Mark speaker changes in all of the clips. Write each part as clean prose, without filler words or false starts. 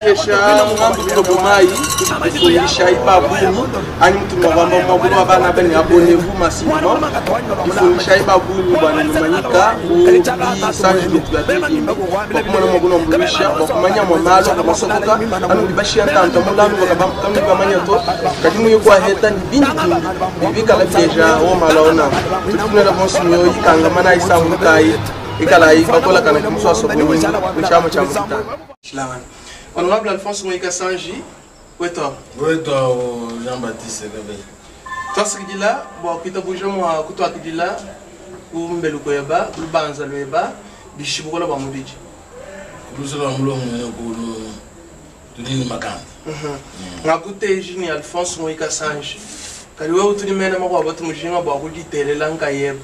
Speaker 1: Kesha muambi bulobo mayi difundishayi ba bungi anyi mutu mua kuamba muakulu wa bana bane abonnez-vous massivement difundishayi ba bungi bua numanyika ku bisanji bietu bia bidimbi bua kumona mua kunuambuluisha bua kumanya mua malu akabasokoka anudi bashiya ntanta mulanu kanudi bamanya to kadi muye kuaheta ni bindidimbi bibikala bileja wo malu awo nanku tudi tunela bonso mioyo ikangamana isangulukayi ikalayi bakolakana kimusuasua bungi mu tshiama tshia mukitana. Shilangana. Honorable Alphonse Ngoyi Kasanji, wetu.
Speaker 2: Wetu Jean-Baptiste Kabeya.
Speaker 1: Twasakidila bua kuitabuja mua kutuakidila ku mbelu kueba, ku lubanza lueba, bishi bukola bua mubidi.
Speaker 2: Lusa lua mulongo mwene kulu tudi ne makanda.
Speaker 1: Ngakuteji ni Alphonse Ngoyi Kasanji. Kadi wewe tudi mena makuabu atu mujinga bua kuditelela nkayeba.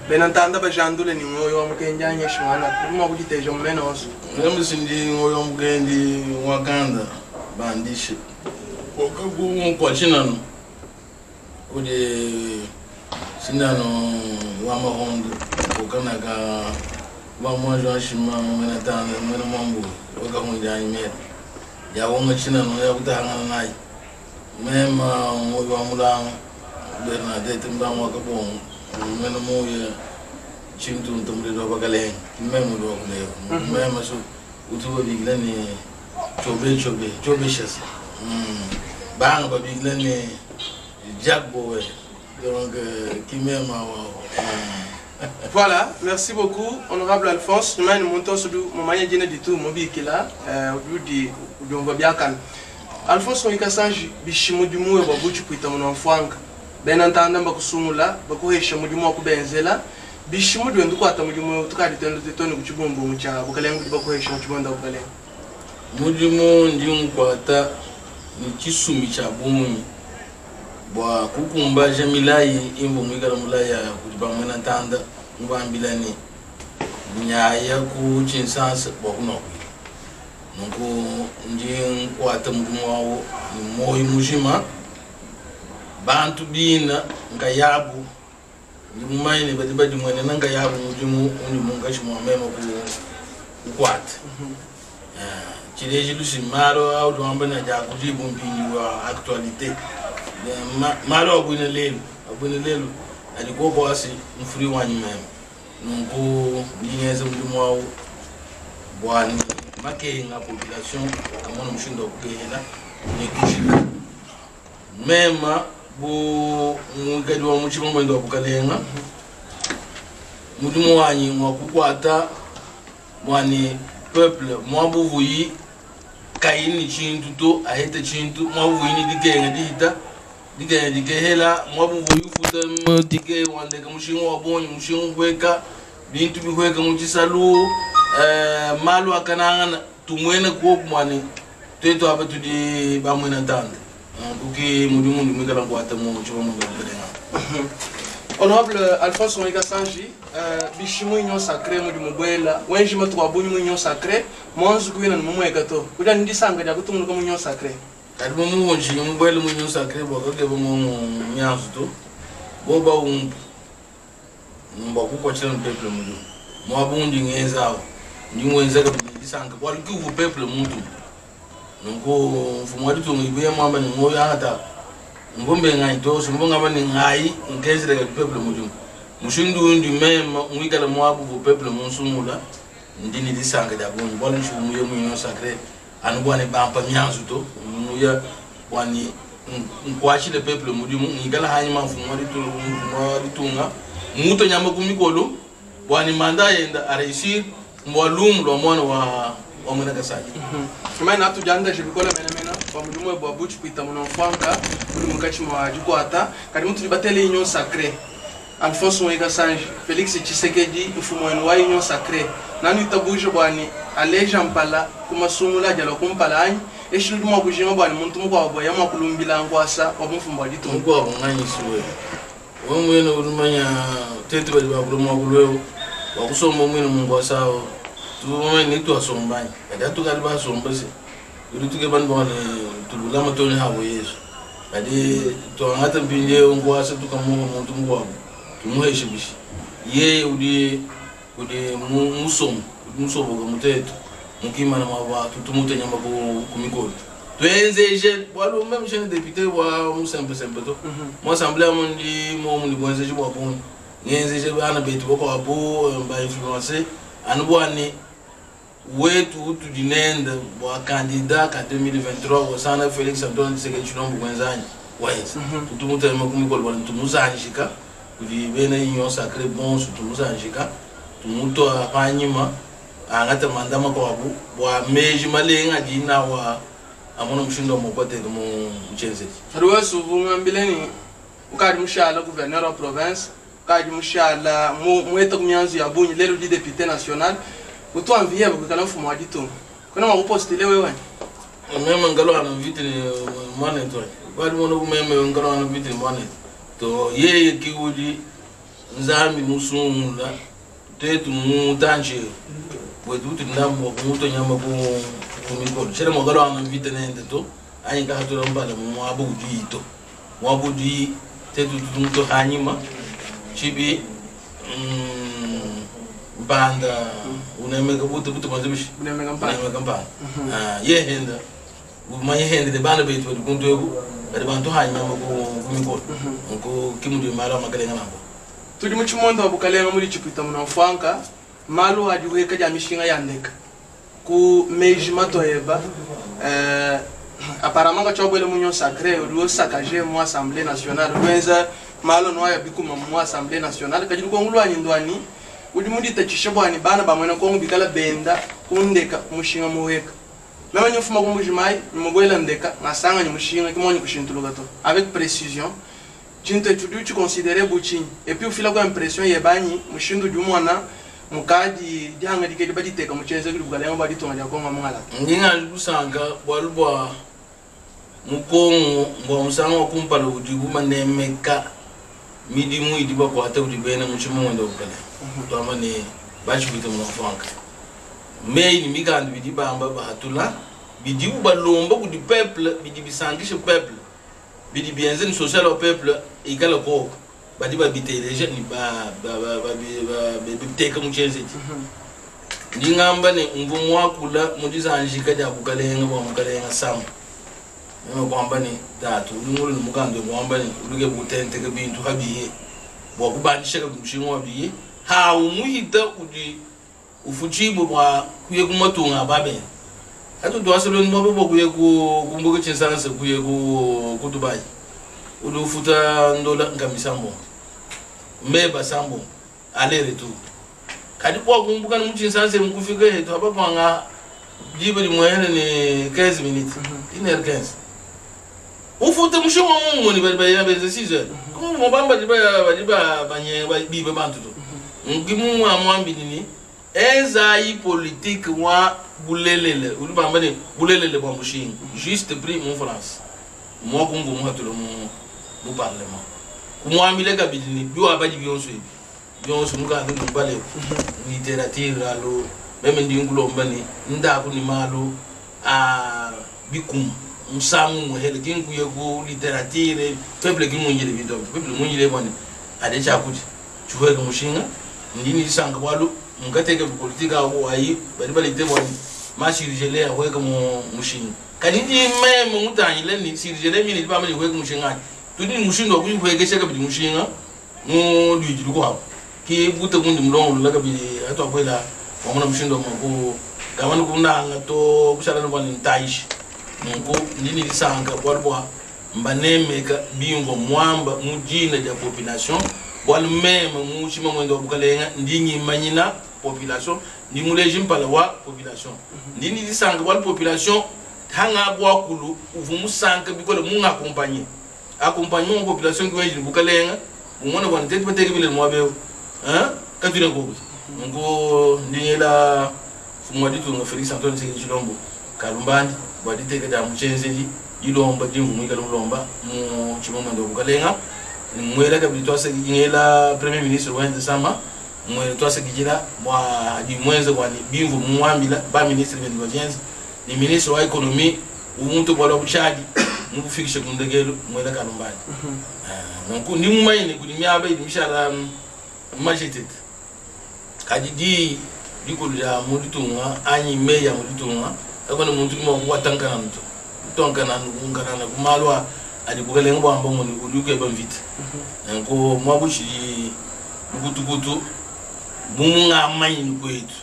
Speaker 1: Bena ntanda bajandule ni ngoyo wa mukendi anyi shimwana. Tudi mua kuditeja mu mena onso.
Speaker 2: Ngambi sindi ngoyo wa mukendi wa kanda bandishe. Kwa chinano kudi sindano wa mahondo ukanaka wa mwanjo wa shima mwena tanda mwena mwambu wakahunja anyi mera ya wonga chinano ya kutahangana nayi mema ngoyo wa mulanga Bernadette mbangu wakabongo mwena moya chintu ntumulilo wa bakalenga mema ndo wakulewa mema so utuba bigila ni chobe chobe chobe shasa banga babigila ni Jack Bowe donc kimema wa.
Speaker 1: Voilà, merci beaucoup, honorable Alphonse. Nous avons sudu mumanya jina ditu mubikila udi udiumva biakana. Alphonse Ngoyi Kasanji bishi mudimu we bwa buchi kuita muno mfwanga. Bena ntanda mbakusungula bakuhesha mudimu wa kubenzela. Bishi mudi wendu kwata mudimu tukadi tendo tetoni kuchibumbungu cha bukalenga udi bakuhesha muchibonda bukalenga.
Speaker 2: Mudimu ndi nkwata ni chisumi cha bungi bwa kukumbaja milayi imbo mwikala mulaya kudi bamwena ntanda mubambila ni nyaya ku chinsansa bwa kunokwila nunku ndi nkwata mudimu wawo ni moyo mujima bantu bina nkayabu ndi mumanye badi badi mwenena nkayabu mudimu undi munkashi mwa mema ku kukwata. Chileji lusi maro au luamba na ja kujibu mpindi wa actualité maro abwina lelu abwina lelu alikuwa kwasi mfuri wanyi mema nunku ndinyeza mudimu wawo bwani makenga population amona mushindo kugenda ni kushika mema bu mwikadi wa muchima mwendo wa bukalenga mudimu wanyi mwa kukwata bwani peuple mwa buvuyi kaini chintu to ahete chintu mwa buvuyi ni dikenga dihita dikenga dikehela mwa buvuyi ufuta dike wandeka mushinga wa bonyi mushinga kweka bintu bihweka mu chisalu malu akanangana tumwene kuoku mwani twetu apa tudi bamwena ntanda kuki mudimu ndi mwikala nkwata mu chima mwendo wa bukalenga.
Speaker 1: Honorable Alphonse Ngoyi Kasanji, bishimu union sacrée mudi mubwela wenji matuku abunyi mu union sacrée mwanzu kuina ni mumweka to kuja ndisanga dia kutungunuka mu union sacrée.
Speaker 2: Kadi mumunji mubwela mu union sacrée bwa kakeba mu myanzu to boba umpu mba kukwachila peuple mudu mwabundi ngezawo ndimwenza kabili disanga kwaluki uvu peuple muntu nunku mfumo wa ditunga ibuye mwamba ni ngoyo angata mbombe ngai to so mbonga bani ngai nkezele ka peuple mudu mushindu undi mema mwikala mwabu vu peuple munsungula ndini disanga dia bungi bwala nshu muye mu union sacrée anu bwane bampa myanzu to muya bwani nkwachile peuple mudimu ngikala hanyuma mfumo wa ditunga mfumo wa ditunga muto nyamba kumikolo bwani manda yenda a réussir mbwa lumu lwa mwana wa wa mwena Kasaji.
Speaker 1: Maana atu janda jibikola mena mena kwa mudimu bwa buchi kuita muno mfwanga uli mukachi mwa jikwata kadi mutu libatele union sacrée Alphonse Ngoyi Kasanji Felix Tshisekedi mfumo wenu wa union sacrée nanu itabuja bwani aleja mpala kumasungula jalo kumpala anyi eshilu mwa kujinga bwani muntu mukwa ya mwa kulumbila ngwasa wa mfumo wa ditunga
Speaker 2: mukwa nganyi suwe we mwene ulumanya tetu bali bakuluma kulwewo wakusomba mwene mungwasawo tumene twasombanyi kadi atukali basomba se uli tuke bantu bane tululama toni habo Yesu kadi twangata mpinde ngwasa tukamuha muntu mukwabu tumuheshe bishi yeye udi udi musomo udi musoboka mutetu Mukimana muaba tutu mutue nyama ku mikolo tuenzeje bualu meme shene député wa mu simple simple to mu assemblée amu ndi momu ne buenzeji bua bungi ngenzeje bana betu bakuabu ba influencer anu bua ne wetu utudi nende bua candidat ka 2023 wasana Felix Antoine Tshisekedi Tshilombo kuenzanyi wenza tutu mutue nyama ku mikolo bua tumusanjika kudi bena union sacrée bonso tumusanjika tumutua panyima angata manda makuabu bua meji malenga adi nawa amona mushindu wa mukwateka mu tshienzedi.
Speaker 1: Kadi wesu ungambile ni ukadi mushala gouverneur wa province, ukadi mushala mueta ku mianzu ya bungi, lelo udi député national, utuamviye kuikala mfumu wa ditunga kuna mwakupostile wewe?
Speaker 2: Meme ngalwana mvita ni mwanetu wanyi bali mona kumeme ngalwana mvita ni mwanetu to yeye kiudi Nzambi musungula tetu mutanche bwetu tulinambo kumuto nyama ku mikolo shele mwagalwana mvita nende to anyi kahatula mbala mwabu udi to mwabu udi tetu tumuto hanyima chibi mpanda unemeka butu butu manzibishi
Speaker 1: unemeka mpanda
Speaker 2: unemeka mpanda yehenda umanye hende de bana betu badi kuntu eku badi bantu hanyima ku mikolo nko kimudu mara makalenga nambo.
Speaker 1: Tudi mu tshimondo wa bukalenga muli tshipwita muna mfwanka malu adi weka dia mishinga ya ndeka ku meji matoyeba apparemment ka tshobwele mu union sacrée udi osakaje mu assemblée nationale lwenza malo no ya bikuma mu assemblée nationale kadi lukongo lwanyi ndwani udi mudita tshisha bwani bana bamwena kongo bikala benda kundeka mushinga muweka meme nyufuma ku Mbuji-Mayi nimubwela ndeka ngasanga ni mushinga kimonyi kushintuluka to avec précision tshintu etshi udi utshiconsidere butshinyi et puis ufila kwa impression yebanyi mushindu udi umona mukadi dihanga dikedi baditeka mu tshienzedi bukalenga bua ditunga dia Kongo mungalata.
Speaker 2: Ndinga kusanka bualu bua mukongo bua musangu wa kumpala udi bumanemeka midimu idi bakuata udi bena mu tshimongo bukalenga twamba ne bachibwite mu mafwanka meyi ni mikanda bidi bamba bahatula bidi balomba kudi peuple bidi bisankisha peuple bidi bienze ni social wa peuple ikala koko badi babiteleja ni ba ba ba ba biteka mu tshienzedi. Ndingamba ne mvu mwakula mu dizanjika dia bukalenga bua mukalenga sama meme kwamba ne tatu ulungulu ni mukanda kwamba ne uluke butenteke bintu habiye bua kubandisha mushinga wabiye ha umuhita udi ufuchibwe bwa kuye kumatunga babe atu twasolo ni mabo kuye ku kumbuka chinsanse kuye ku Dubai udi ufuta ndola ngamisambo mbeba sambo alere tu kadi kwa kumbuka ni muchinsanse mukufika hetu hapa panga jibe limwene ni 15 minutes iner 15 ufuta mushinga mungu ni bali bali bali 6 heures kuma mobamba bali ba banye bibe bantu to ngimu amwambi nini ezai politique wa bulelele uli bamba ne bulelele bwa mushinga juste prix mon France moi kumbu mu hatulo mu parlement kumwambile kabili ni biwa baji bionso ibi bionso mukanga mbale littérature alo meme ndi ngulomba ni ndaku ni malo a bikum musangu muhele kinkuye ku littérature peuple kimunjile bintu peuple munjile bwana ade chakuti chuweka mushinga ndini lisanga bwalu mukateke politique awo ayi bali balite bwana mashirigele aweka mu mushinga kadi ndi meme mutanyile ni sirigele mini ba mali weka mushinga tudi mushinga kuyikwekesha kabili mushinga mu lwiji lukwabo ki buta kundi mulongo laka bili atwakwela wamuna mushinga mako kamana kunanga to kushala no bwana ntaishi nunku ndini lisanga bwalu bwa mbanemeka bimvo mwamba mujina ja population bwalu meme mushima mwendo wa bukalenga ndinyi manyina population ndi muleji mpala wa population ndini lisanga bwalu population hanga bwakulu uvumusanga bikole munga accompagner accompagnement population ki weji bukalenga umona bwana tete bateke bile mwabeo hein katule ngoku ngo ndinyela fumwa ditunga Felix Antoine Tshisekedi Tshilombo Kalumbandi bwaditeke da muchenzeli ilomba dingu mwikala mulomba mu chimoma ndo bukalenga mwela kabili twase ngela premier ministre wende sama mwela twase kijira bwa di mwenze kwani bimvu mwambila ba ministre bendi bajenzi ni ministre wa economie umuntu bwala buchadi mukufikisha kundegelo mwela Kalumbandi nonku ndi mumayine kuli myaba idi mishala majetete kadi di Dikulu dia mu ditunga anyi meyi a mu ditunga kakuena muntu udi mua kukuata nkanana to. Kutua nkanana nkanana ku malu a adi bukalenge buamba muni udi ukeba mvita. Nanku muaba utshidi lukutukutu bu mungamanyi kuetu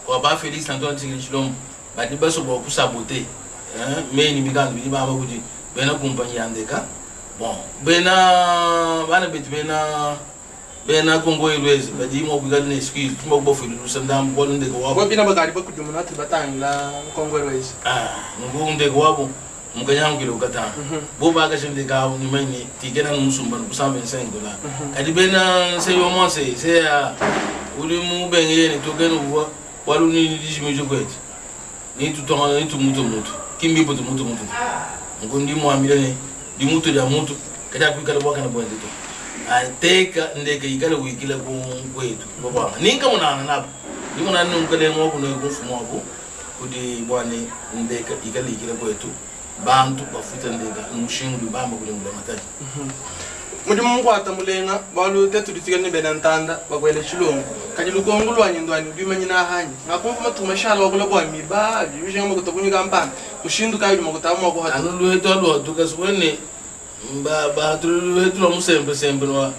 Speaker 2: kua ba Felix Antoine Tshisekedi Tshilombo badi basua bua kusabote meyi ne mikandu bidi bamba kudi bena kumpanyi ya ndeka bon bena bana betu bena bena Congo Airways badi mua kuikala ne excuse tumba kubafuila lusa ndambu bualu ndeke wabu
Speaker 1: Bo bina bakadi bakudimuna tuli batangila Congo Airways.
Speaker 2: Ah, nunku ndeke wabu mukanyangukile ukatanga bo bakasha ndeke awu ni manye tikena ni musumba ni ku 125 dollars kadi bena nse yo monse se ya uli mubenge yene tokene uvua bualu ni dijimije kwetu ni tutongana ni tumutu mutu kimbipo tumutu mutu nunku ndi muambile ne dimutu dia mutu kadi akuikala bwakana bwende to ateka ndeke ikale wikila ku kwetu bwanga ninka munana nabo ndi munana ni mukalenge wa kuno ku mfumu wabo kudi bwane ndeke ikale ikila kwetu bantu bafuta ndeka mushinga udi bamba kulembula matadi.
Speaker 1: Mudimu mukwata mulenga bualu tetu ditukela ne bena ntanda bakwela tshilongo kadi lukongo lwanyi ndwani udi hanyi ngakumva matuku mashala wakula bua miba bijinga makuta kunyika mpanda mushindu kayi udi makuta mua kuhatu
Speaker 2: anu luhetu aluhatuka siwene bahatula luhetu lwa musembesembe lwa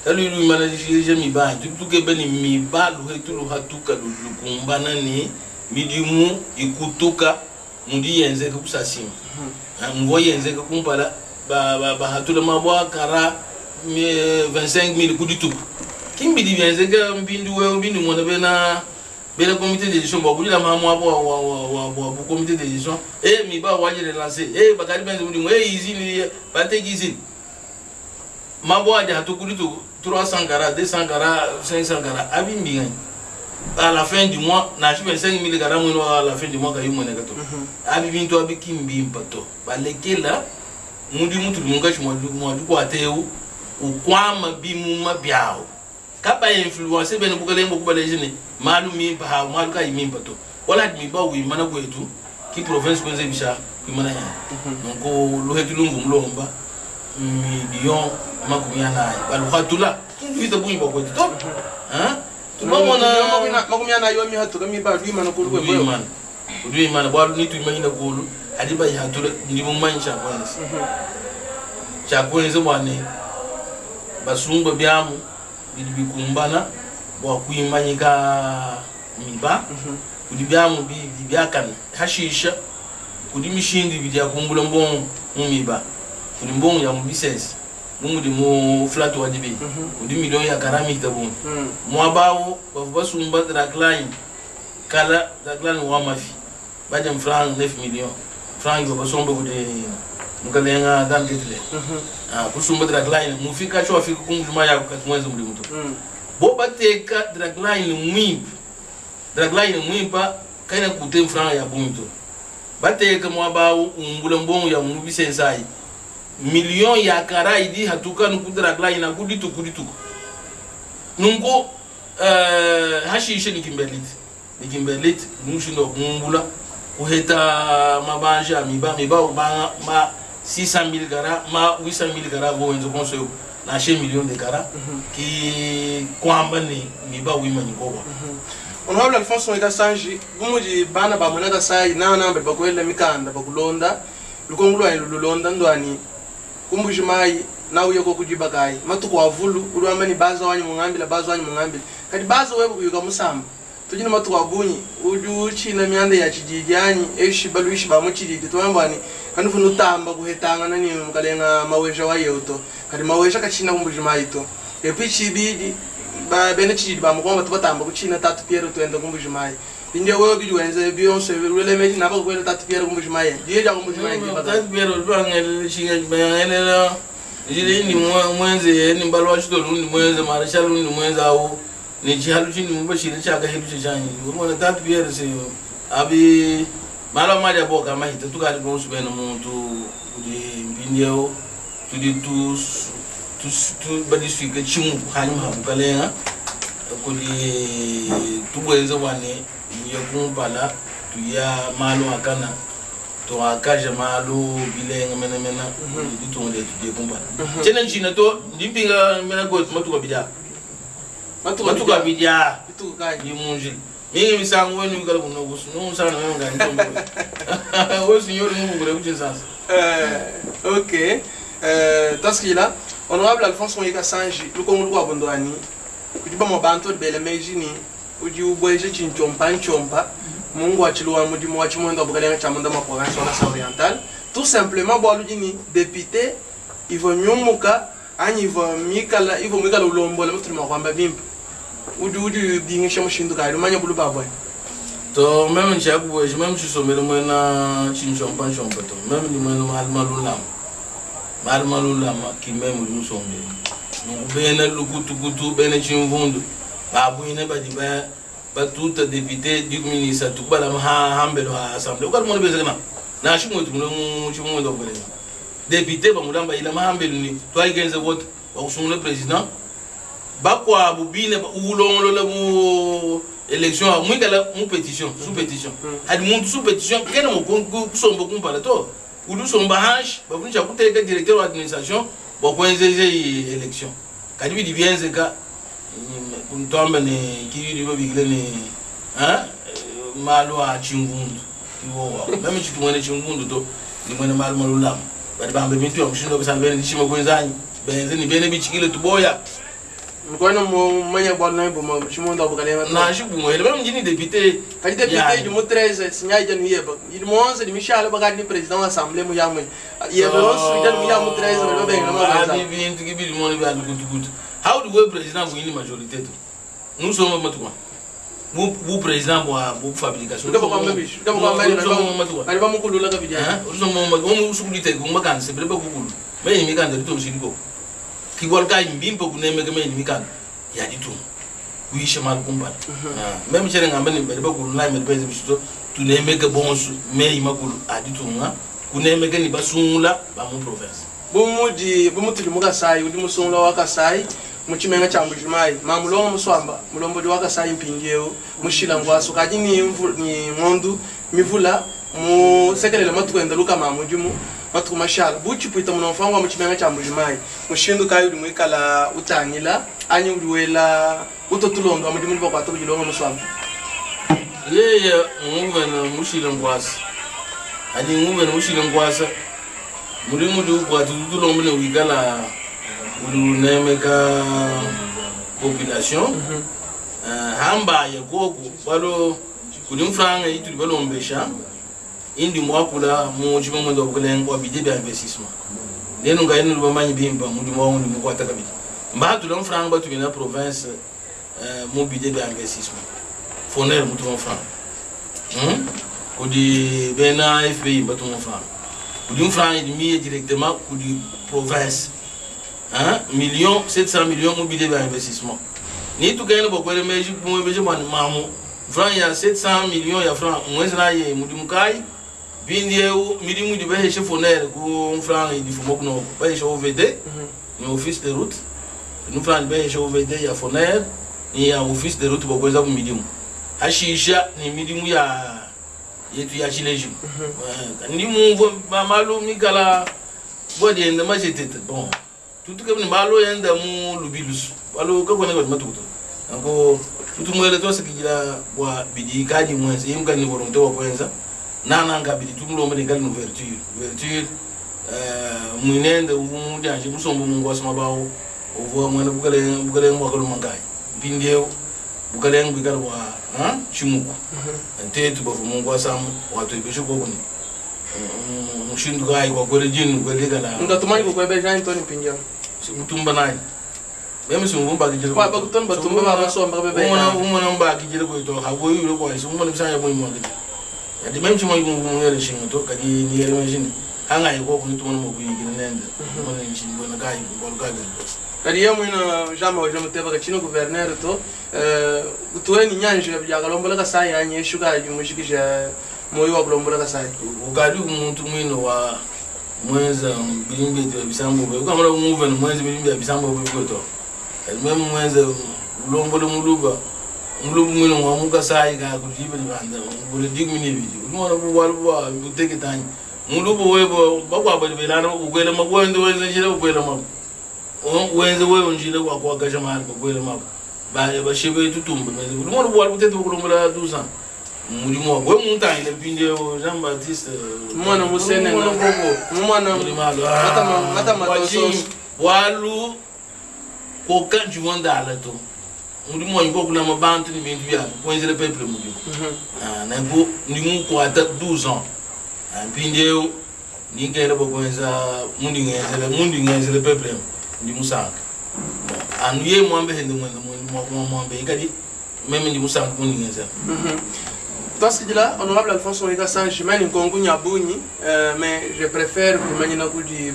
Speaker 2: kalu luimana lishilija miba tukebe ni miba luhetu luhatuka lukumbana ni midimu ikutuka mudi yenzeka kusasima mvua yenzeka kumpala bahatula mabwa kara 25000 kudituku kimbidi byenzeka mbindu wewe mbindu mwana bena bena comité de gestion bakudila mamu abo wa wa wa wa bu comité de gestion eh miba waje relancer eh bakali benze mudimu eh izini bateki izini mabwa aja hatukuditu 300 kara 200 kara 500 kara abimbi à la fin du mois na 25000 kara mwino à la fin du mois kayu mwene kato abi bintu abi kimbi mpato balekela mudimu tuli munkashi mwa dikwateu ukwama bimuma byawo kaba influence bene bukalembo kubaleje ne malu mimpa ha malu kayi mimpa to wala miba wimana kwetu ki province kwenze bisha kwimana ya donc luhetu lungu mulomba million 40 baluhatula vita bunyi bwa kwetu to hein tubamona
Speaker 1: 40 yo mihatuka miba lwimana kulu kwe
Speaker 2: lwimana lwimana bwalu nitwimanyina kulu hadi bayihatula ndi mumanyi chakwenza chakwenza bwane basumba byamu bidi bikumbana bwa kuimanyika miba kudi byamu bidi byakana hashisha kudi mishindi bidi yakumbula mbongo mu miba kudi mbongo ya mu business mumudi mu flat wa dibi kudi million ya karami tabu mwabawo bavu basumba dragline kala dragline wa mafi baje franc 9 million franc yo basomba kudi mukalenga dan getle ah kusumba dragline mufika cho afika kumjuma ya katumwenze muri muto bo bateka dragline mwimpa dragline mwimpa kaina kute franc ya bunto bateka mwabawo umbula mbongo ya mubisensai million ya kara idi hatuka nuku dragline na kuditu kuditu nungu hashishe ni kimberlit ni kimberlit mushindo kumbula kuheta mabanja miba miba ba ma 600 000 kara ma 800 000 kara go enzo konso na she million de kara ki kwamba ni miba wima ni gowa.
Speaker 1: Honorable Alphonse Mweka Sanji bumuji bana ba monaka sai na na bakwela mikanda bakulonda lukongulwa lulonda ndwani kumbuji mai na uye ko kujiba kai matuku avulu ulwamba ni baza wanyu mungambila baza wanyu mungambila kadi baza wewe kuyuka musamba tujina matuku abunyi uju china myanda ya chijijani eshi baluishi ba muchijiji twambani kanufu nutamba kuhetanga nani mukalenga maweja wa yeuto kadi maweja kachina kumbuji mai to epichi bidi ba bene chijiji ba mukomba tubatamba kuchina tatu Pierre twenda kumbuji mai India wewe bidi wenze Beyonce rele meji na bakwela tatu Pierre kumbuji mai diye ja kumbuji mai
Speaker 2: tatu Pierre bangele chinga bangele jile ni mwenze ni mbalwa chito ni mwenze marshal ni mwenze awo ni jihalu chini mubashire chaka hedu chanyi ubona tatu Pierre se abi malo maja boka mahita tukali bonsu bena muntu kudi mpindieo tudi tu tu badiswika chimu hanyu habukalenga kudi tubwenze wane yakumpala tuya malo akana to akaja malo bilenga mena mena ditonde tuye kumpala chene china to ndimpinga mena go matuka bidya matuka bidya
Speaker 1: bituka
Speaker 2: ni munji Mingi misangu wenu ikala kunokusu numusana meme nganditombo wesinyori mubukule kuchinsasa.
Speaker 1: Ok, taskila honorable Alphonse Moyika Sanji lukongo lukwabondwani kudi bamwe bantu bele meji ni udi ubweje chinchompa nchompa mungu achiluwa mudimu wa chimwendo wa bukalenga cha munda ma province wa Kasai Oriental, tout simplement bwalu dini député ivo nyumuka anyi ivo mikala ivo mwikala ulombola mutuli makwamba bimpe udi bingisha mushindu kayi lumanya bulu babwe.
Speaker 2: To meme nchakubweje meme chisomele mwena chinchompa nchompa to meme ndi mwena malu malulama malu malulama ki meme udi musombele nunku bena lukutukutu bena chimvundu babwine badi ba batuta député du ministre tukubala ha hambelo ha assemblée ukali mona bezekana na shimwe tumule mu chimwe ndo kubelenga député bamulamba ila mahambelo ni twaigenze vote bakusungula président bakwabu bine ulongolola mu élection mwikala mu pétition sous pétition hadi muntu sous pétition kene mo kusomba kumpala to udi usomba hanshi bavunisha kuteka directeur wa administration bwakwenzeze élection kadi bidi bienzeka twamba ne kiri babikile ne hein malu a chimvundu iwowa meme chitumwene chimvundu to ni mwene malu malulama badi bambe bintu ya mushindo besana bene ndishima kwenzanyi benze ni bene bichikile tuboya.
Speaker 1: Mkono manya bwa na bo chimondo bukalenga
Speaker 2: na shibumwele meme ndini député
Speaker 1: kadi député du 13 sinyai janu yeba il 11 di Michel bakadi ni président assemblée mu yamwe yeba onsu janu ya mu 13 bali babenga na
Speaker 2: mabenza abi bintu kibili mona bya lukutukutu. How do we président vous une majorité tout nous sommes matuka bu président bwa bu fabrication.
Speaker 1: Ndabo kwa mbishi ndabo kwa mbali bali bamukulula kabidi
Speaker 2: hein nous sommes mu sukulite ngumba se brebe kukulu mais imikanda litomsiliko kibwal ka mbimpo kunemeke me imikanda ya ditu kuisha mal kumbala même chere ngamba ni bali bakulu na me benze bishito tunemeke bonsu me imakulu aditu nga kunemeke ni basungula ba mu province.
Speaker 1: Bumudi bumutuli mukasai udi musungula wa Kasai muchimenga cha Mbujimayi mamulongo muswamba mulombo wa Kasai mpingieo mushila ngwaso kaji ni ni ngondu mivula mu sekelele matukwenda luka mamudimu matuku mashala buchipwita munomfango wa muchimenga cha Mbujimayi mushindu kayi udi mwikala utangila anyi udiwela utotulonga mudimu ndibakwata kujilonga muswamba.
Speaker 2: Yeye nguvena mushila ngwasa ani nguvena mushila ngwasa mulimu diukwata tutulombele wikala unemeka population hamba ya koko balo kuli mfranga itu balombesha indi mwakula mu chimo mwendo bukalenga budget bya investissement nenu ngaine lubamanyi bimba mudimu wa ndi mukwata kabili mbatu la mfranga batu bina province mu budget bya investissement foner mutu mfranga kudi bena FBI batu mfranga kudi mfranga idi directement kudi province hein million 700 millions mu budget bya investissement ni tukene bokwele meji mwebeje mwana mamu franc ya 700 millions ya franc mwezi na ye mudimu kai bindi eu midimu di beheshe foner ku franc idi fumo kuno beheshe OVD ni office de route ni franc beheshe OVD ya foner ni ya office de route bokweza ku midimu hashisha ni midimu ya yetu ya chileji ni mumvo malu mikala bodi enda majetete bon tutuke ni malo yenda mu lubilusu balo kakona kwa matukuto anko tutumwele tose kijila bwa bidi kadi mwenze yimka ni volonté wa kwenza nana ngabidi tumulombe ni kali ouverture ouverture mwinende umudanje musombo mungu asoma bawo uvuwa mwene bukale bukale ngwa mangai mpindiewo bukale ngwi kali wa ha chimuku ntetu bavu mungu asamu watu ibisho kokuni mushindu kai kwa kwele jinu kwele kala
Speaker 1: ngatumani ko kwebe Jean Antoine Mpindia
Speaker 2: mutumba nayi meme sumvumba kijele
Speaker 1: kwa bakuton batumba ba basomba bebe
Speaker 2: umona umona mba kijele ko to ha go yule kwa umona msanya mo mo kijele yadi meme chimo ngere shingo to kadi ni yele mashini hanga yiko kunitumona mo kuyigire nende umona nchimbo na kai ngol kai
Speaker 1: kadi yemu ino jama ojo muteba kachino gouverneur to utuwe ni nyanje ya kalombola Kasai anye shuka yumushikisha moyo wa kulombola Kasai
Speaker 2: ukali umuntu mwino wa mwenza bilimbe bya bisambo be ukamala umuve mwenza bilimbe bya bisambo be goto meme mwenza ulombole muluba mulubu mwino wa mukasai ka kujibe libanda bole digmini biji umona buwaluwa buteketanye mulubu webo bakwa belana ukwele makwendo wenza njile ukwele mabu wenze wewe njile kwa kwa gasha mahali kwa kwele mabu Bashebe tutumba udi mwana bwali butete bukulombola 12 ans mudimu wabo we muntangile mpindieu Jean Baptiste
Speaker 1: Mwana musene
Speaker 2: mwana gogo
Speaker 1: mwana
Speaker 2: mulimalo
Speaker 1: Ngata matoso.
Speaker 2: bwalu koka ntshivua ndala to mudimu wanyi kwakulama bantu ni bintu byabo kwenzela peuple mudimu. Nanku ndi mukwata 12 ans. Mpindieu ndikele bwakwenza mundi ngenzela mundi ngenzela peuple ndi musanka. Bon anu ye mwambe hende mwenza mwambe ikadi meme ndi musanka mundi ngenzela.
Speaker 1: Twasikila honorable Alphonse Mwika Sanji mani nkongu nyabunyi, mais je préfère kumanyina kudi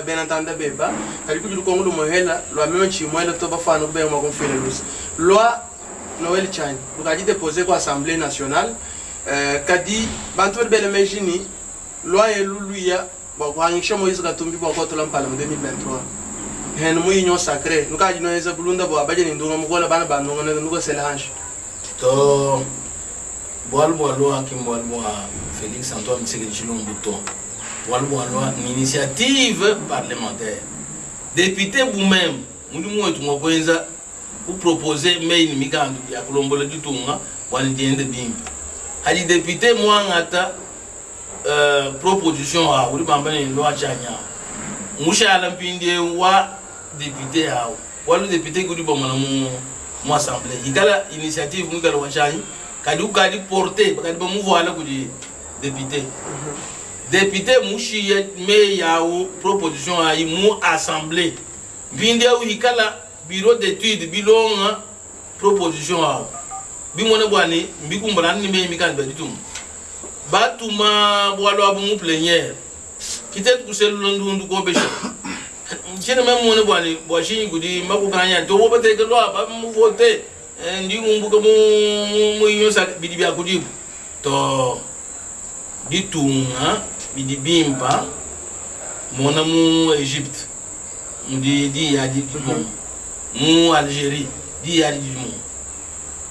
Speaker 1: bena ntanda beba kadi kudi lukongu lumuhela lwa meme chimwela to bafana kubenga makumfile lusa loi Noël Tshiani lukadi déposé kwa Assemblée nationale, kadi bantu bali bele mejini loi eluluya bwa kuhangisha Moïse Katumbi bwa kuatola mpala mu 2023 hen mu union sacrée nukadi noeza bulunda bwa baje ni ndunga mukola bana bandunga nuko selhange
Speaker 2: to bwalu bwa loi ki mbwalu bwa Félix Antoine Tshisekedi Tshilombo to bwalu bwa loi ni initiative parlementaire député vous-même mudimu wetu mwakwenza kuproposer mail mikandu ya kulombola ditunga bwani diende bimpe hadi député mwangata proposition awo uli bamba ni loi chanya mushala mpindie wa député awo walu député kudi bomana mu assemblée ikala initiative mwikala wa chanyi kadi ukadi porter kadi bamuvoala kudi député député mushiye me yawo proposition ayi mu assemblée mpindi awo ikala bureau d'étude bilonga proposition awo bimone bwani mbikumbana ni me mikandi baditunga batuma bwalo abu mu plénière kite kuselula ndundu kobesha chene meme mone bwani bwashinyi kudi makukanya to bobateke lwa ba mu vote ndi ngumbuka mu mu union sa bidi bya kudibu to ditunga bidi bimpa mona mu Egypte mudi di ya di bon mu Algérie di ya di mo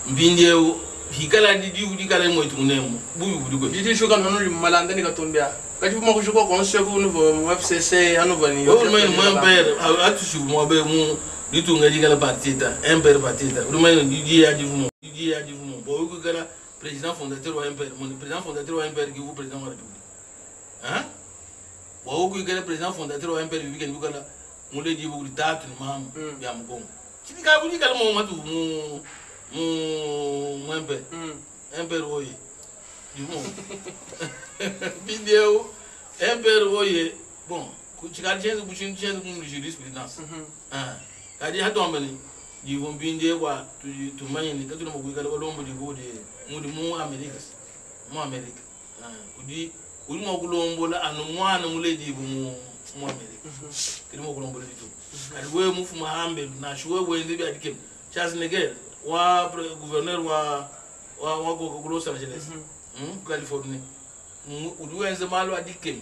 Speaker 2: mpindiewu hikala di di di kala mo itunemo buyu budi ko
Speaker 1: didi shuka nono malanda ni katumbia kadi buma kushuka konse ku nuvo mu FCC anuvo ni
Speaker 2: o me mo impere atu mo be mu ditunga di kala partita impere partita uri me di di ya di vumo di ya di vumo bo ku kala président fondateur wa impere mon président fondateur wa impere ki vous président de la République hein bo ku kala président fondateur wa impere bi ken bu kala mu le di bu tatu ni mam ya mu kongo chini ka bu di kala mo matu mu mu mu impere impere oye du mo vidéo impere oye bon chikali chenze kuchintu chenze mu jurisprudence kadi hatombeni divo mbinde kwa tumanye katuna mukuikala balombo divo de mudi mu Amerika mu Amerika kudi uli mwakulombola anu mwana mule divo mu mu Amerika kili mwakulombola ditu kadi we mufuma hambe na shuwe wende bya dikem Charles Neger wa gouverneur wa wa wa ko Los Angeles California udi wenze malo adikem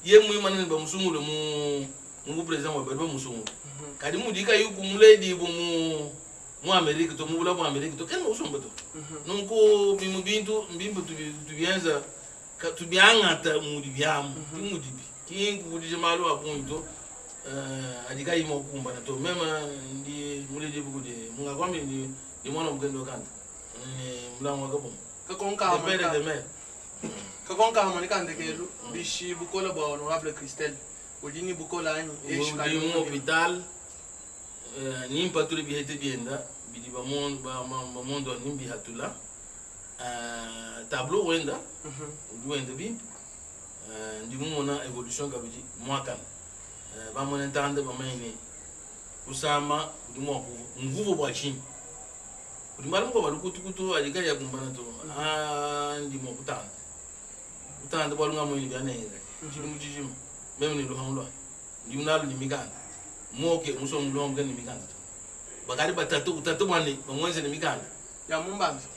Speaker 2: ye muimana ba musungule mu mu president wa ba musungule kadi mudika yuku muledi bo mu mu Amerika to mubula mu Amerika to ken musumba to nunku bimu bintu mbimbo tubienza tubiangata mudi byamu kimudibi kinku budije malo apunto adika yimo kumba na to mema ndi muledi bukude munga kwambi ndi ndi mwana mugendo kanta ni mulango wakabo
Speaker 1: kakonka
Speaker 2: de père de mère
Speaker 1: kakonka hamonika ndekelu bishi bukola bwa honorable Christelle udini bukola anyi
Speaker 2: udi mu hôpital nimpatule bihete bienda bidi bamondo nimbihatula tableau wenda udi wenda bimpe ndi mumona evolution kabidi mwakana bamona ntanda bamanyine kusama udi mwakuva nguvu bwa chini udi mbali mko balukutukutu adika ya kumbana to ndi mwakutanda kutanda bwalunga mwini byanenga chili mujijima meme ni luhangu lwa ndi unalu ni mikanda moke muso mulongo ni mikanda bakali batatu utatu bwane bamwenze ni mikanda
Speaker 1: ya mumbanza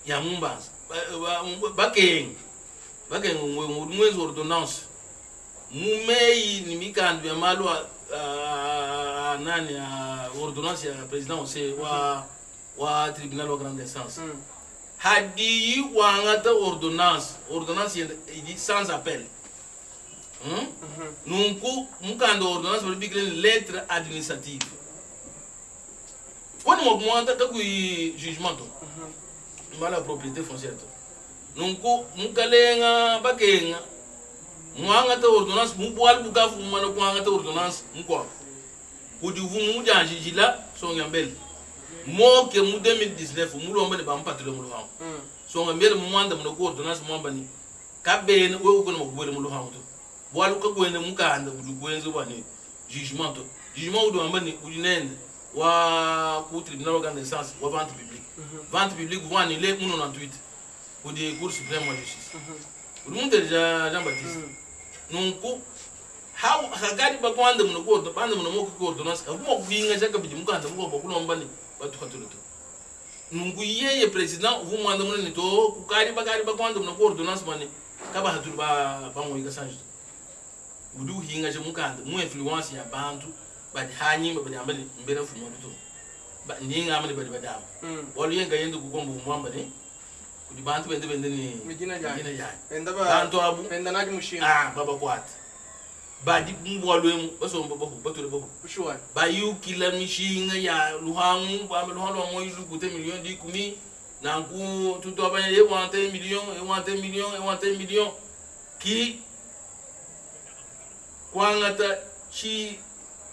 Speaker 2: ya mumbanza bakenga bakenga mwenzi ordonnance mumei ni mikanda ya malu nani ordonnance ya président ose wa wa tribunal wa grande instance hadi wangata ordonnance ordonnance idi sans appel. Nunku mukanda ordonnance bali bikile lettre administrative. Kone Kwena mua kumuangata kakuyi jugement to. Malu a propriété foncière to. Nunku mukalenga bakenga muangata ordonnance mu bualu bukavu mumana kuangata ordonnance mukuabu kudi uvua mumudianjidila Songa Mbele moke mu 2019 mulomba ne bampatule mu luhangu. Songa Mbele mumuandamune ku ordonnance muamba ne kabena wewe kuena mua kubuela mu luhangu to bualu kakuena mukanda udi kuenza bua ne jugement to. Jugement udi wamba ne udi nende wa ku tribunal wa grande instance wa vente publique. Vente publique uvua annulé mu 98 kudi cour suprême wa justice. Udi munteleja Jean Baptiste. Nunku hakadi bakuandamuna ku bandamuna moki ku ordonnance kavu mua kuhingaja kabidi mukanda mukuabu bua kulomba ne batuhatule to. Nunku yeye president uvua muandamuna ne to kukadi bakadi bakuandamuna ku ordonnance bua ne kabahatuli ba Ngoyi Kasanji to. Udi uhingaja mukanda mu influence ya bantu badi hanyima badi amba ne mbena mfumu wa ditunga. Ndi ngamba ne badi badamba. Bualu yeye nkayende kukomba uvua muamba ne kudi bantu bende bende ne
Speaker 1: Midina
Speaker 2: dyanyi.
Speaker 1: Benda ba-
Speaker 2: Bantu abu
Speaker 1: benda nadi mushinga.
Speaker 2: Babakuate. Badi mu bualu emu basomba bahu batule bahu.
Speaker 1: Bushuwa.
Speaker 2: Bayukila mishinga ya luhangu, bamba luhangu lwa moyi lukute million dikumi. Nanku tutu abanya ye wante million, ye wante million, ye wante million. Ki kwangata chi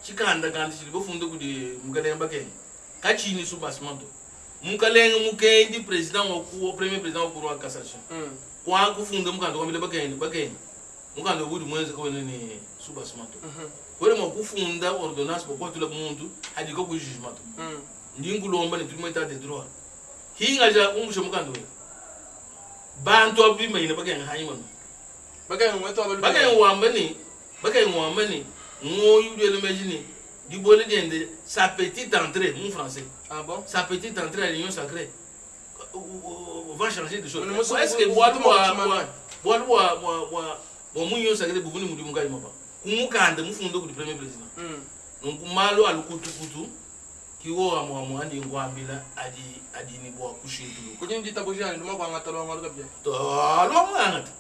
Speaker 2: chikanda kanda chili bafunda kudi mukalenge bakenga kachini soubassement to. Mukalenge mukendi president wa ku premier president wa cour wa cassation. Kwa kufunda mukanda kwambile bakenga bakenga. Mukanda udi mwenze kwene ni soubassement to. Kwele mwa kufunda ordonnance kwa kwatula muntu hadi ko jugement to. Ndi ngulomba ni tulimo état de droit. Hinga ja umushe mukanda we. Bantu abimba ine bakenga hanyuma.
Speaker 1: Bakenga mwetu abalu.
Speaker 2: Bakenga wamba ni bakenga wamba ni ngoyu de l'imaginer du bonnet de sa petite entrée mon français.
Speaker 1: Ah bon?
Speaker 2: Sa petite entrée à l'union sacrée va changer de choses.
Speaker 1: Mais nous,
Speaker 2: Est-ce que
Speaker 1: nous,
Speaker 2: boilu
Speaker 1: nous,
Speaker 2: wa
Speaker 1: nous,
Speaker 2: wa boilu wa wa wa wa mu union sacrée buvuni mudi mungali mapa. Kumukanda mufundo kudi premier président. Donc malo alukutu kutu kiwo wa mwa andi ngwambila adi adi ni bwa kushintulu.
Speaker 1: Kujini jitabuja ni nduma kwa ngatalo ngalo kabia.
Speaker 2: To alo ngata.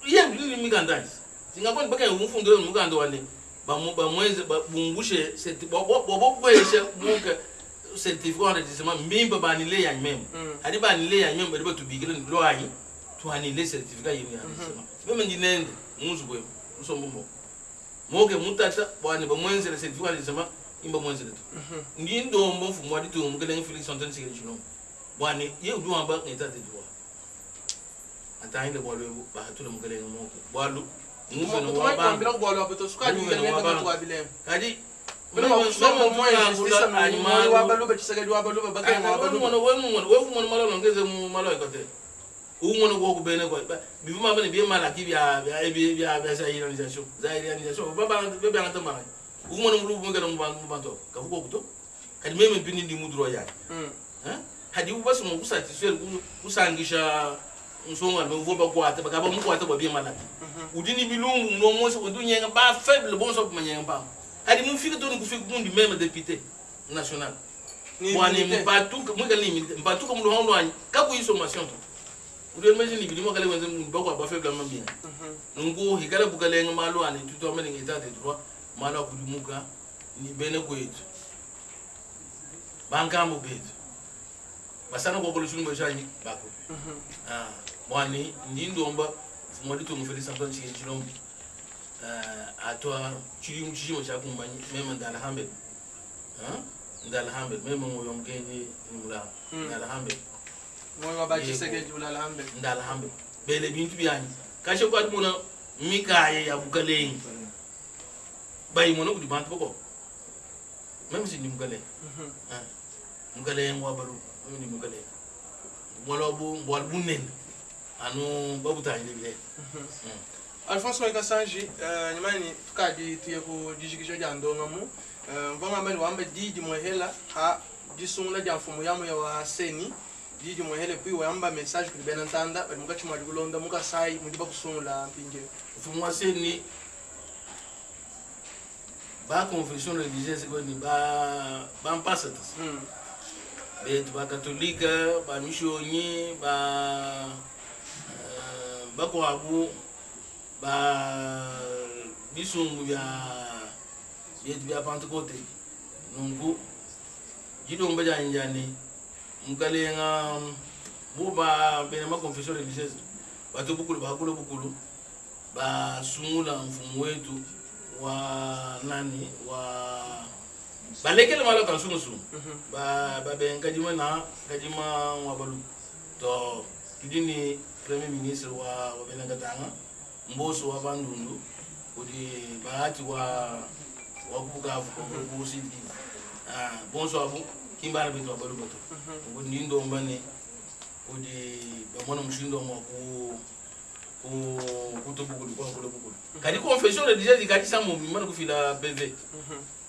Speaker 2: Ye ni mikanda isi. Singapore baka umufundo mukanda wane bamu bamweze bungushe seti bo bo bweshe buka certificat enregistrement mbimba banile ya meme. Hadi banile ya meme bali batubikile ni loi tuanile certificat yini enregistrement. Meme ndinende muzu bwe musombo mo. Moke mutata bwani bamwenze le certificat enregistrement imba mwenze leto. Ndi ndombo mfumo adi tu mukele Felix Antoine Tshisekedi Tshilombo. Bwani ye udu amba état de droit. Atahinde bwalwe bahatule mukele moke. Bwalu
Speaker 1: Muveno wa ba.
Speaker 2: Kadi umwana kwa kubene kwa bivuma bane bie malaki bia bia bia bia zaïrianisation zaïrianisation baba bebe anga tamba umwana mulu mungela mu bantu kavuko kuto kadi meme mpini ndi mudro ya hein hadi ubaso mu kusatisfaire kusangisha nsonga me uvoba kwata bakaba mu kwata bwa bie malaki udini bilungu no monso udunyenga ba faible bon so manyenga ba hadi mu fika to kufika kundi meme député national bwani mpatuka mwikali ni mpatuka mulu handu kakuisommation to udi imagine bilimo kale wenze mundu bakwa ba faible mambia nungu hikala bukalenga malu ani tuto amene état de droit malu akudimuka ni bene kwetu bankambo betu basana kwa kolushuni bweshanyi bako bwani ndi ndomba mwa ditu mu Felix Antoine Tshisekedi Tshilombo atwa chilimu chishimo cha kumbanyi meme ndala hambe ndala hambe meme moyo mkenyi ni mula ndala hambe
Speaker 1: moyo wa Tshisekedi ulala hambe
Speaker 2: ndala hambe bele bintu byanyi kashe kwa muna mikaye ya bukalengi bayi mona kudi bantu bako même si ni mukalengi mukalengi wa balu ni mukalengi mwalo bu mbwal bunene anu babutanyi bile
Speaker 1: Alphonse Ngoyi Kasanji nyamani tukadi tuye ku dijikisho dia ndonga mu mvanga mbani wambe didi mwehela ha disungula dia mfumu yamu ya wa seni didi mwehele puis wamba message kuli bena ntanda bali mukachi mwa dikulonda mukasai mudiba kusungula mpinge
Speaker 2: mfumu wa seni ba confession religieuse ko ni ba ba mpasa tas betu ba katolika ba mishonyi ba bakwabu ba bisungu bya byetu bya Pentecôte nungu Dilomba dianyi dia ne, Mukalenga, bu ba bena ma confession religieuse batu bukulu bakula bukulu basungula mfumu wetu wa nani wa balekele malu a kansungusungu babenga kadima na kadima wa baluba to tudi ne premier ministre wa bena Katanga Mboso wa Bandundu udi Bahati wa wa ku Bukavu ku Sud Kivu. Bonso abu ki mbana betu ba baluba to. Nunku ndi ndomba ne kudi bamona mushindu wa mua ku ku kutu bukulu kwa kula bukulu. Kadi confession religieuse ikadi sambombo imana kufila PV.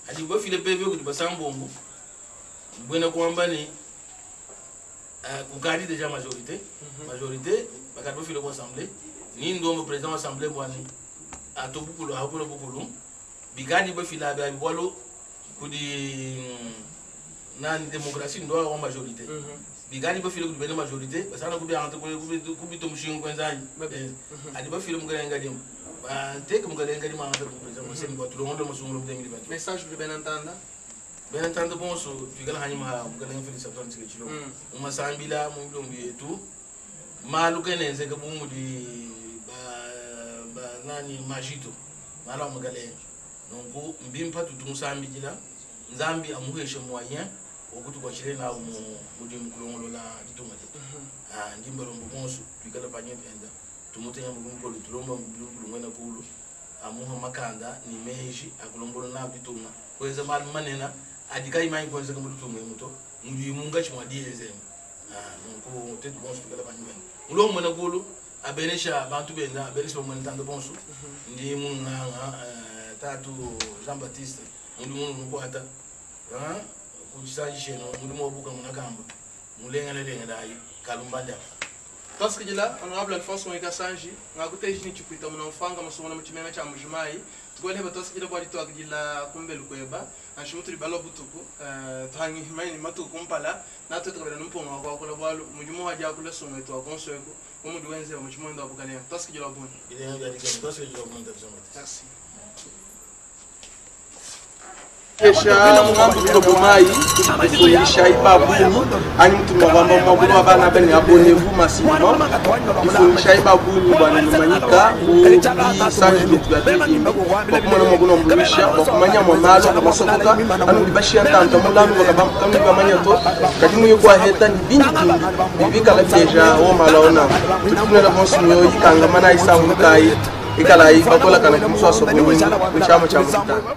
Speaker 2: Adi bafile PV kudi basambombo buena kuamba ne kukadi deja majorité. Majorité bakadi bafile ku assemblée ni ndomba président wa assemblée bwani ato bukulu hakula bukulu bikadi bafila abi abi bwalo kudi nani démocratie ndoa wa majorité bikadi bafile kudi bena majorité basana kubi ante kubito mushingu kwenzanyi adi bafile mukalenga dimu banteke mukalenga dimu ante ku président Museveni bwa tulongondo musungulu mu 2023.
Speaker 1: Message kudi bena ntanda.
Speaker 2: Bena ntanda bonso tuikala hanyuma ha mukalenga Felix Antoine Tshisekedi Tshilombo mumasambila mu milombo yetu malu kenenzeka bu mudi ba nani majito malu a mukalenga. Nunku mbimpa tutumusambidila Nzambi amuheshe moyen wokutukwashile nawo mu mudimu kulongolola ditunga dietu. Ndi mbalombo bonso tuikala panye penda tumutenya mukulu tulomba mukulu mwena kulu amuha makanda ni meji akulombola nawo ditunga kwenza malu manena adi kai manyi kwenza mu ditunga emu to mudimu mungachi mwa dienzemu. Nunku tetu bonso tuikala panye penda mulongo mwena kulu abenesha bantu benda abenesha bamwena ntanda bonso ndi mununganga tatu Jean Baptiste mundi munu nukwata kuchisaji sheno mulimu wabuka munakamba mulengelelengelayi kalumbanda.
Speaker 1: Twasikijila honorable Alphonse Mweka Sanji ngakuteji ni chipwita muna mfanga masunguna muchimeme cha Mbujimayi tukweleba twasikijila bwali twakijila kumbelu kweba anshimu tuli balwa butuku twangi maini matuku kumpala natwe tukabela numponga wakwakula bwalu mudimu wajakula sumwe twakonsweko umudi wenze muchimwendo wabukalenga twasikijila buni. Merci. Esha ngambu tobomai ifundisha ibabuni anyi mtu mwabamba mwabulu abana bene abonnez-vous massivement ifundisha ibabuni bwana numanyika ku bisanji byetu bya TV bakumana mwabulu mbulisha bakumanya mwamalo kamasokoka anu bibashia ntanta mulanu bakabambi bamanya to kadi muyo kwa heta ni bindi bindi bibikala deja o malaona tutunela bonso myo ikanga mana isa mukai ikala ibakola kana kimuswa sobuni kuchama cha mutana.